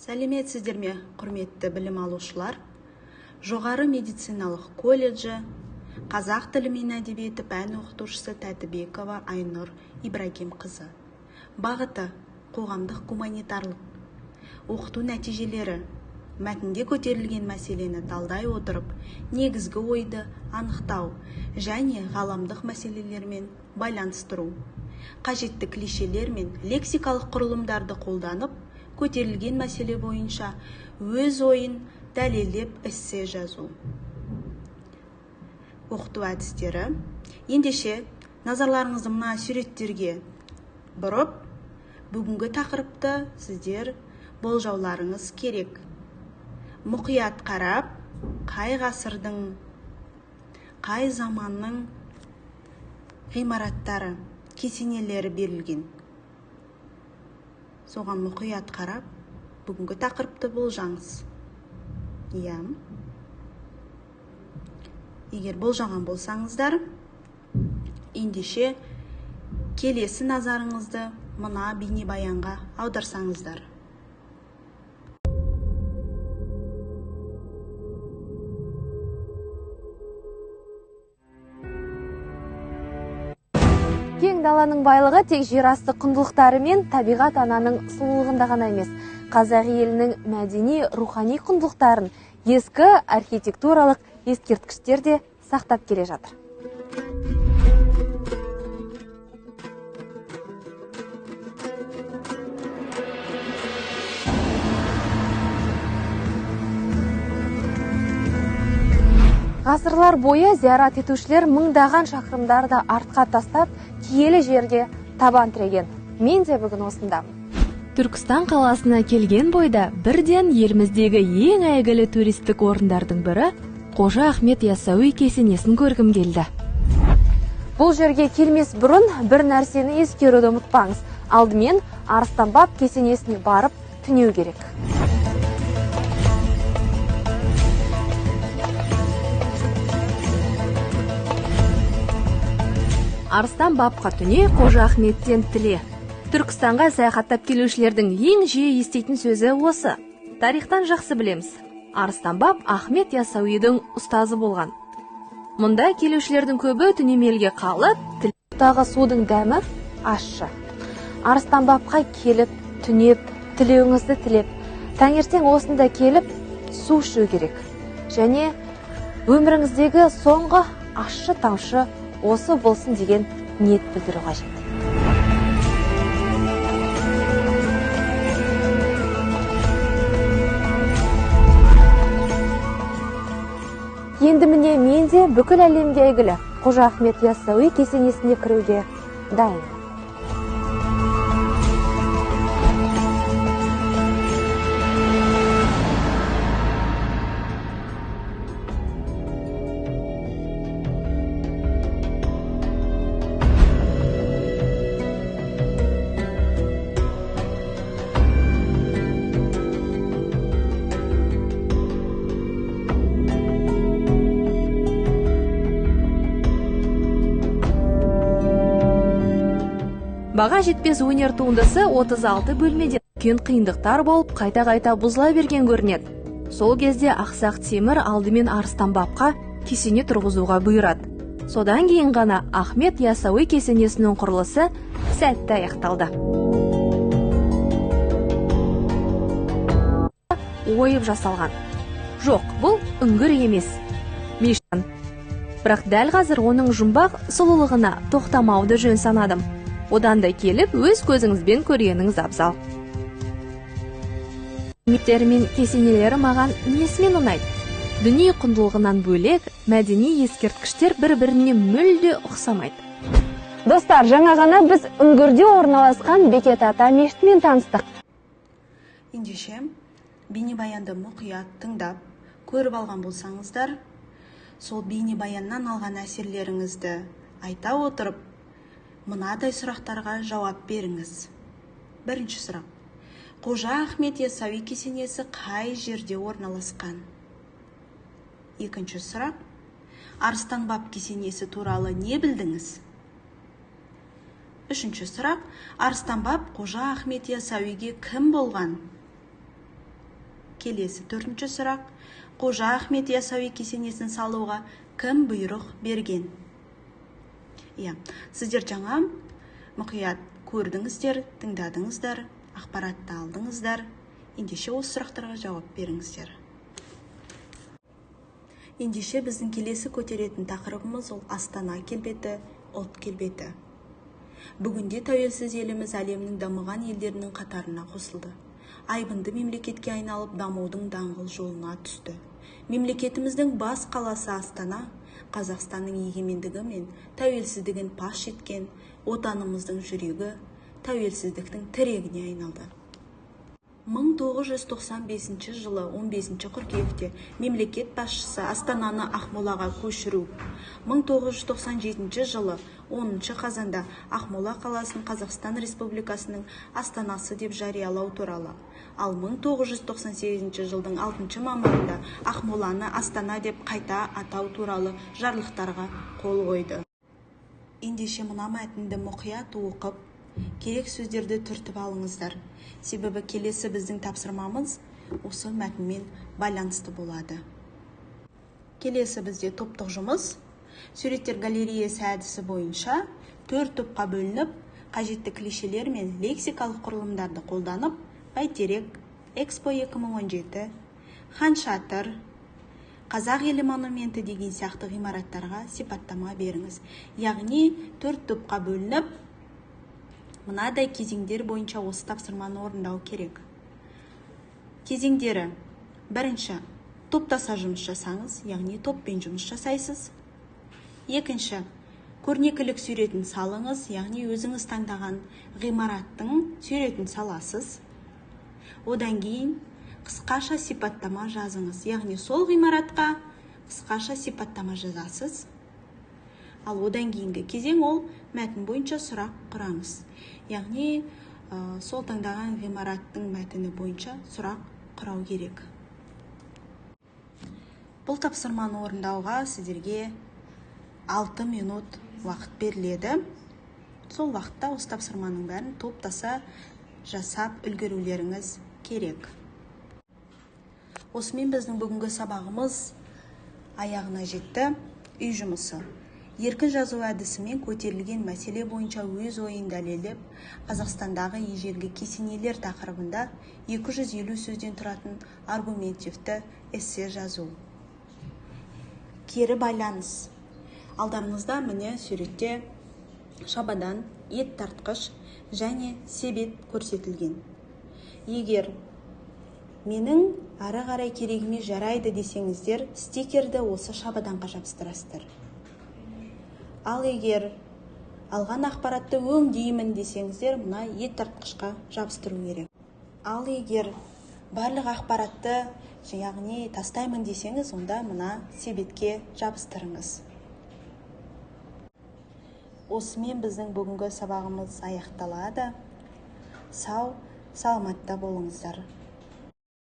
Сәлеметсіздер ме, құрметті білім алушылар? Жоғары медициналық колледжі қазақ тілі мен әдебиеті пән оқытушысы Тәтібекова Айнұр Ибрагимқызы. Бағыты қоғамдық гуманитарлық. Оқыту нәтижелері: мәтінде көтерілген мәселені талдай отырып, негізгі ойды анықтау және ғаламдық мәселелермен байланыстыру. Қажетті клишелер мен лексикалық құрылымдарды қолданып, көтерілген мәселе бойынша өз ойын дәлелдеп эссе жазу. Оқыту әдістері. Ендеше, назарларыңызды мына суреттерге бұрып, бүгінгі тақырыпты сіздер болжауларыңыз керек. Мұқият қарап, қай ғасырдың, қай заманның ғимараттары, кесенелері берілген. Соған мұқият қарап, бүгінгі тақырыпты болжаңыз. Иә. Егер болжаған болсаңыздар, ендеше келесі назарыңызды мына бейнебаянға аударсаңыздар. Кең даланың байлығы тек жерасты құндылықтары мен табиғат ананың сұлулығында ғана емес, қазақ елінің мәдени, рухани құндылықтарын ескі архитектуралық ескерткіштер де сақтап келе жатыр. Ғасырлар бойы зиярат етушілер мыңдаған шақырымдарды артқа тастап, киелі жерге табан тіреген. Мен де бүгін осындамын. Түркістан қаласына келген бойда бірден еліміздегі ең әйгілі туристік орындардың бірі Қожа Ахмет Яссауи кесенесін көргім келді. Бұл жерге келмес бұрын бір нәрсені ескеруді ұмытпаңыз. Алдымен Арыстанбаб кесенесіне барып түнеу керек. Арыстан бапқа түне, Қожа Ахметтен тіле. Түркістанға саяхаттап келушілердің ең жиі еститін сөзі осы. Тарихтан жақсы білеміз. Арыстан бап Ахмет Яссауидің ұстазы болған. Мұнда келушілердің көбі түнемелге қалып, Тағы судың дәмі ащы. Арыстан бапқа келіп, түнеп, тілеуіңізді тілеп, таңертең осында келіп су ішу керек. Және өміріңіздегі соңғы ащы тамшы осы болсын деген ниет білдіру қажет. Енді міне мен де бүкіл әлемге әйгілі Қожа Ахмет Яссауи кесенесіне кіруге дайын. Баға жетпес өнер туындысы 36 бөлмеде үлкен қиындықтар болып қайта-қайта бұзыла берген көрінеді. Сол кезде Ақсақ Темір алдымен Арыстан бапқа кесене тұрғызуға бұйырады. Содан кейін ғана Ахмет Яссауи кесенесінің құрылысы сәтті аяқталды. Ойып жасалған. Жоқ, бұл үңгір емес. Мешіт. Бірақ дәл қазір оның жұмбақ сұлулығына тоқтамауды жөн санадым. Одан да келіп, өз көзіңізбен көргеніңіз абзал. Мектері мен кесенелері маған несімен ұнайды? Діни құндылығынан бөлек, мәдени ескерткіштер бір-біріне мүлде ұқсамайды. Достар, жаңа ғана біз үңгірде орналасқан Бекет ата мешітімен таныстық. Ендеше, бейнебаянды мұқият тыңдап, көріп алған болсаңыздар, сол бейнебаяннан алған әсерлеріңізді айта отырып, мынадай сұрақтарға жауап беріңіз. Бірінші сұрақ. Қожа Ахмет Яссауи кесенесі қай жерде орналасқан? Екінші сұрақ. Арыстан бап кесенесі туралы не білдіңіз? Үшінші сұрақ. Арыстан бап Қожа Ахмет Яссауиге кім болған? Келесі төртінші сұрақ. Қожа Ахмет Ясауи кесенесін салуға кім бұйрық берген? Иә, сіздер жаңа мұқият көрдіңіздер, тыңдадыңыздар, ақпаратты алдыңыздар. Ендеше осы сұрақтарға жауап беріңіздер. Ендеше біздің келесі көтеретін тақырыбымыз ол Астана келбеті, ұлт келбеті. Бүгінде тәуелсіз еліміз әлемнің дамыған елдерінің қатарына қосылды. Айбынды мемлекетке айналып, дамудың даңғыл жолына түсті. Мемлекетіміздің бас қаласы Астана Қазақстанның егемендігі мен тәуелсіздігін паш еткен отанымыздың жүрегі, тәуелсіздіктің тірегіне айналды. 1995 жылы 15 қыркүйекте мемлекет басшысы Астананы Ақмолаға көшіру, 1997 жылы 10 қазанда Ақмола қаласын Қазақстан Республикасының астанасы деп жариялау туралы, ал 1998 жылдың 6 мамырында Ақмоланы Астана деп қайта атау туралы жарлықтарға қол қойды. Ендеше мына мәтінді мұқият оқып, керек сөздерді түртіп алыңыздар. Себебі келесі біздің тапсырмамыз осы мәтінмен байланысты болады. Келесі бізде топтық жұмыс. Суреттер галереясы әдісі бойынша 4 топқа бөлініп, қажетті клишелер мен лексикалық құрылымдарды қолданып, Бәйтерек, Экспо 2017, Хан Шатыр, Қазақ елі монументі деген сияқты ғимараттарға сипаттама беріңіз. Яғни 4 топқа бөлініп, мынадай кезеңдер бойынша осы тапсырманы орындау керек. Кезеңдері: бірінші, топтаса жұмыс жасаңыз, яғни топпен жұмыс жасайсыз. Екінші, көрнекілік суретін салыңыз, яғни өзіңіз таңдаған ғимараттың суретін саласыз. Одан кейін қысқаша сипаттама жазыңыз, яғни сол ғимаратқа қысқаша сипаттама жазасыз. Ал одан кейінгі кезең ол мәтін бойынша сұрақ құраңыз. Яғни сол таңдаған ғимараттың мәтіні бойынша сұрақ құрау керек. Бұл тапсырманы орындауға сіздерге 6 минут уақыт беріледі. Сол уақытта осы тапсырманың бәрін топтаса жасап үлгерулеріңіз керек. Осымен біздің бүгінгі сабағымыз аяғына жетті. Үй жұмысы. Еркін жазу әдісімен көтерілген мәселе бойынша өз ойын дәлелдеп, Қазақстандағы ежелгі кесенелер тақырыбында 250 сөзден тұратын аргументивті эссе жазу. Кері байланыс. Алдарыңызда міне суретте шабадан, ет тартқыш және себет көрсетілген. Егер менің ары қарай керегіме жарайды десеңіздер, стикерді осы шабаданға жабыстырасыздар. Ал егер алған ақпаратты өңдеймін десеңіздер, мына ет тартқышқа жабыстыру керек. Ал егер барлық ақпаратты, яғни тастаймын десеңіз, онда мына себетке жабыстырыңыз. Осымен біздің бүгінгі сабағымыз аяқталады. Сау, саламатта болыңыздар.